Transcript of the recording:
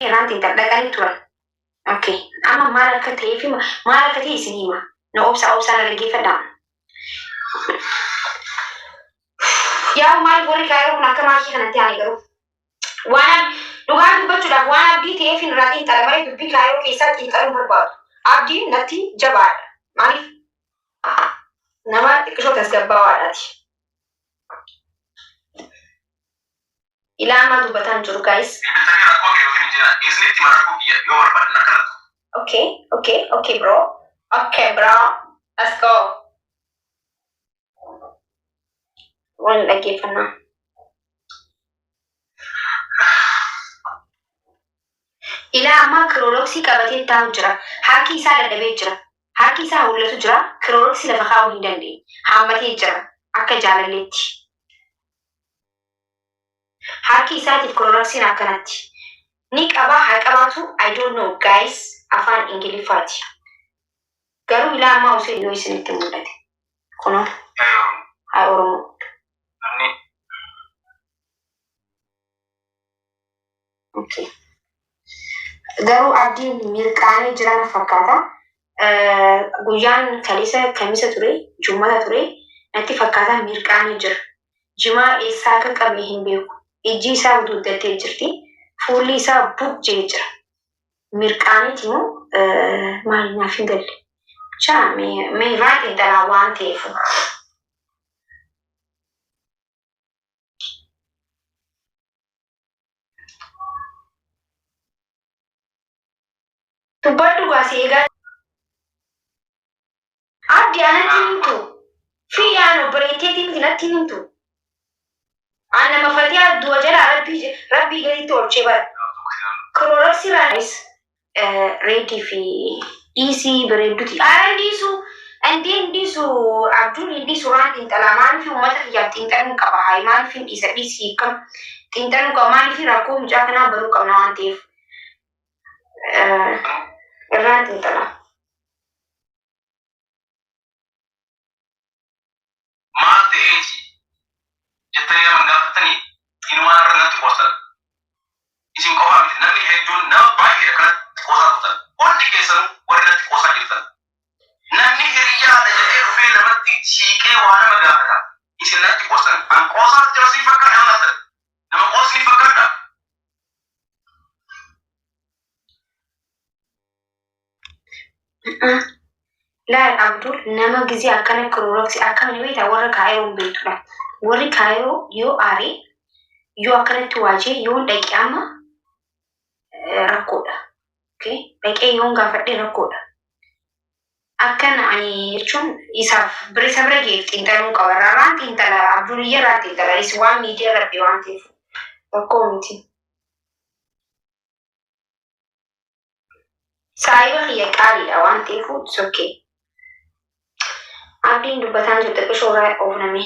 Irraan xiinxal dhaqanii turan. Okay. Amma maal akka ta'ee fi maal akka ta'e isin hima. Na obsaa, obsaa na dhaggeeffadhaa. Yaa maal warri kaayiroo kun akka maakii kanatti aane garuu. Waan dhugaa dubbachuudhaaf waan abdii ta'eef irraa xiinxala malee dubbii kaayiroo keessaa xiinxaluu barbaadu. Abdiin natti jabaadha. Maaliif nama xiqqishoo tasgabbaawaadhaati. Ilaa ammaa dubbataa hin jiru guys. Bilbiltanii rakkoo kee yookiin hin jenaan. Isinitti hima rakkoo kiyya yoo barbaadan akkanattu. Okay, bro. Okay, bro. Let's go. Wal dhaggeeffannaa. Ilaa ammaa kirooroksii qabatee taa'u jira. Harki isaa dadhabee jira. Harki isaa hollatu jira. Kirooroksii lafa kaa'uu hin dandeenye. Haammatee jira. Akka jaalalleetti. Harki isaatiif kirooroksiin akkanatti. Ni qabaa haa qabaatu, I don't know guys, afaan Ingiliffaati. Garuu ilaa ammaa osoo yoo isinitti mul'ate. Kunoo haa Oromoo. Namni Okay. Garuu abdiin mirqaanee jira na fakkaata. Guyyaan kaleessa kamisa ture, jummata ture, natti fakkaata mirqaanee jira. Jimaa eessaa akka qabe hin beeku. Ijji isaa guddaddattee jirti. Fuulli isaa buq jee jira. Mirqaaneeti moo maal naaf hin galle. Chaa mee irraa xiinxalaa waan ta'eef. Dubbadhu gaa si eegaa. Abdi anatti hin himtu. Fi yaan obboleetteetii miti natti hin himtu. An nama fatiyaa du'a jalaa rabbii rabbii gaditti oolchee bara. Kirooroksii raayis reedii fi dhiisii bareedduti. Ara hin dhiisu. Indee hin dhiisu Abduun hin dhiisu raan xiinxalaa maaliif uummata kiyyaaf xiinxaluun qaba hayi maaliif hin dhiisa dhiisi hiikkam xiinxaluu qaba maaliif rakkoo mucaa kanaa baruu qabna waan ta'eef irraan xiinxalaa. Maal ta'eeti jettanii nama hin gaafattanii? Inumaa irra natti qoostan. Isin qofaa miti namni hedduun nama baay'eedha kan natti qoosaa turtan. Hundi keessanuu warri natti qoosaa jirtan. Namni hiriyyaadha jedhee dhufee namatti siiqee waa nama gaafata. Isin natti qoostan. An qoosaa jira siin fakkaadha nama natti. Nama qoosni fakkaadha. Laal Abdul nama gizee akkana kirooroksi akkam ni beekta warra kaayiroo hin beektudha. Warri kaayiroo yoo aare yoo akkanatti waajee yoon dhaqe amma rakkoodha. Okay? Dhaqee yoon gaafadhe rakkoodha. Akkan ani jechuun isaaf bira isa bira geef xiinxaluu qaba. Irraan xiinxala Abdul irraan xiinxala is waan miidiyaa rabbi waan ta'eef rakkoo miti. Saahiba kiyya qaaliidha waan ta'eef it's okay. Abdiin dubbataan jiru xiqqishoo irraa oofname.